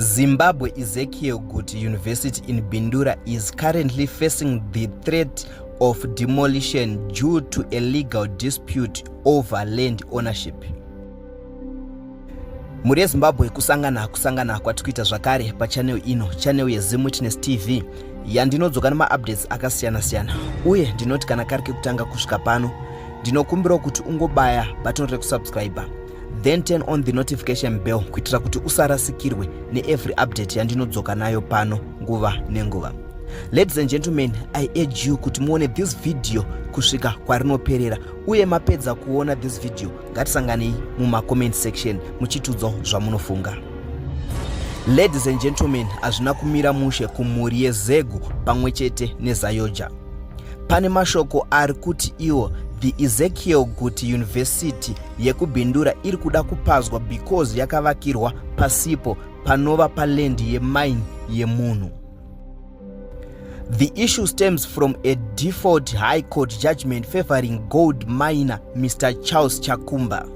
Zimbabwe Ezekiel Guti University in Bindura is currently facing the threat of demolition due to a legal dispute over land ownership. Mhuri yeZimbabwe, kusangana kusangana kwatiri kuita zvakare pachannel ino, channel yeZim Witness TV, yandinodzoka nemaupdates akasiyana-siyana. Uye ndinoti kana kari kekutanga kusvika pano, ndinokumbirawo kuti ungobaya button rekusubscribe, then turn on the notification bell kuitira kuti usarasikirwe neevery update yandinodzoka nayo pano nguva nenguva. Ladies and gentlemen, I urge you kuti muone this video kusvika kwarinoperera, uye mapedza kuona this video, ngatisanganei mumacomment section muchitudzo zvamunofunga. Ladies and gentlemen, hazvina kumira mushe kumhuri yeZegu pamwe chete neZAOGA. Pane mashoko ari kuti iwo the Ezekiel Guti University yekuBindura iri kuda kupazwa because yakavakirwa pasipo, panova paland yemine yemunhu. The issue stems from a default High Court judgment favoring gold miner Mr Charles Chakumba.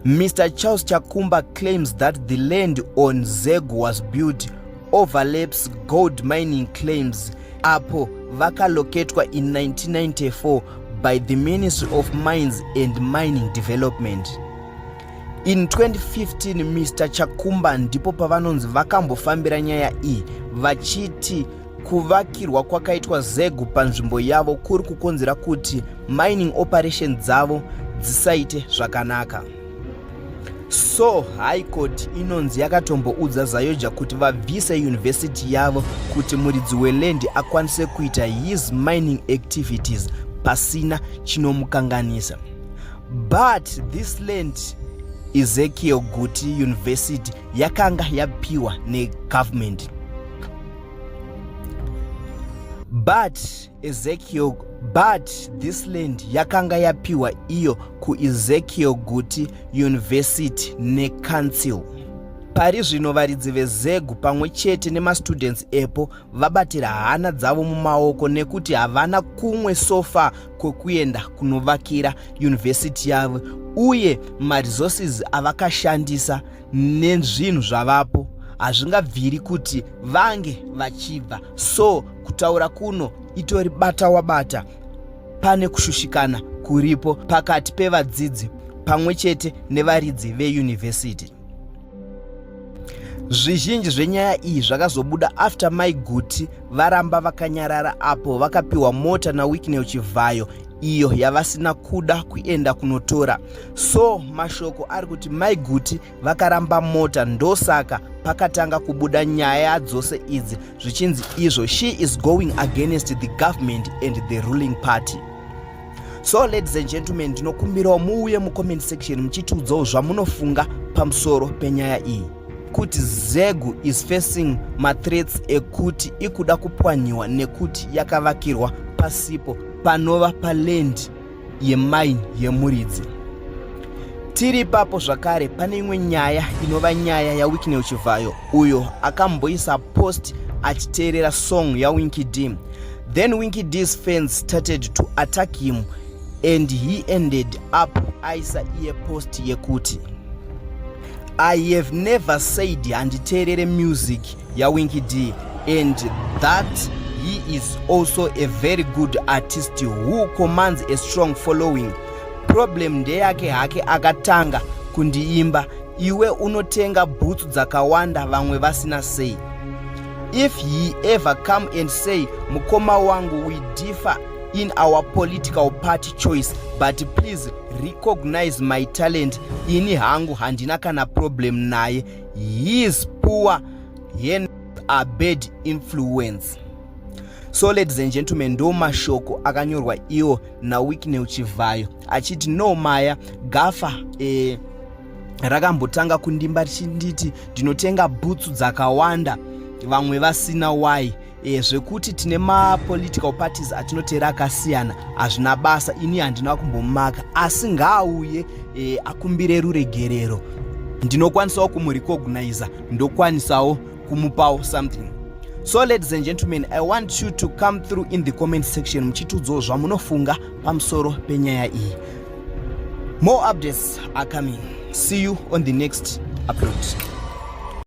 Mr Charles Chakumba claims that the land on ZEGU was built overlaps gold mining claims apo vakaloketwa in 1994 by the Ministry of Mines and Mining Development. In 2015, Mr Chakumba ndipo pavanonzi vakambofambira nyaya iyi, vachiti kuvakirwa kwakaitwa ZEGU panzvimbo yavo kuri kukonzera kuti mining operation dzavo dzisaite zvakanaka. So High Court inonzi yakatomboudza ZAOGA kuti vabvise university yavo kuti muridzi weland akwanise kuita his mining activities pasina chinomukanganisa. But this land, Ezekiel Guti University, yakanga yapiwa negovernment, but Ezekiel, but this land yakanga yapiwa iyo kuEzekiel Guti University necouncil. Pari zvino varidzi veZEGU pamwe chete nemastudents epo vabatira hana dzavo mumaoko nekuti havana kumwe so far kwekuenda kunovakira university yavo, uye maresources avakashandisa nezvinhu zvavapo hazvingabviri kuti vange vachibva. So kutaura kuno itori bata wabata. Pane kushushikana kuripo pakati pevadzidzi pamwe chete nevaridzi veyunivhesiti. Zvizhinji zvenyaya iyi zvakazobuda after Mai Guti varamba vakanyarara apo vakapiwa mota naWicknell Chivayo, iyo yavasina kuda kuenda kunotora. So mashoko ari kuti Mai Guti vakaramba mota, ndosaka pakatanga kubuda nyaya dzose idzi, zvichinzi izvo she is going against the government and the ruling party. So ladies and gentlemen, ndinokumbirawo muuye mucomment section muchitiudzawo zvamunofunga pamusoro penyaya iyi, kuti ZEGU is facing mathreats ekuti ikuda kupwanyiwa nekuti yakavakirwa pasipo, panova paland yemine yemuridzi. Tiri ipapo zvakare, pane imwe nyaya inova nyaya yaWicknell Chivayo, uyo akamboisa post achiteerera song yaWinky D. Then Winky D's fans started to attack him and he ended up aisa iye post yekuti, "I have never said handiteerere music yaWinky D and that he is also a very good artist who commands a strong following. Problem ndeyake hake akatanga kundiimba. Iwe unotenga bhutsu dzakawanda vamwe vasina sei? If he ever come and say, 'Mukoma wangu, we differ in our political party choice, but please recognize my talent,' ini hangu handina kana problem naye. His poor hen are bad influence." So ladies and gentlemen, ndo mashoko akanyorwa iwo naWicknell Chivayo achiti, "No maya gafa rakambotanga kundimba richinditi ndinotenga bhutsu dzakawanda vamwe vasina. Wai zvekuti tine mapolitical parties atinotera akasiyana hazvina basa. Ini handina kumbomaka, asi ngaauye akumbire ruregerero. Ndinokwanisawo kumurecogniza, ndokwanisawo kumupawo something." So ladies and gentlemen, I want you to come through in the comment section muchitiudzawo zvamunofunga pamusoro penyaya iyi. More updates are coming. See you on the next upload.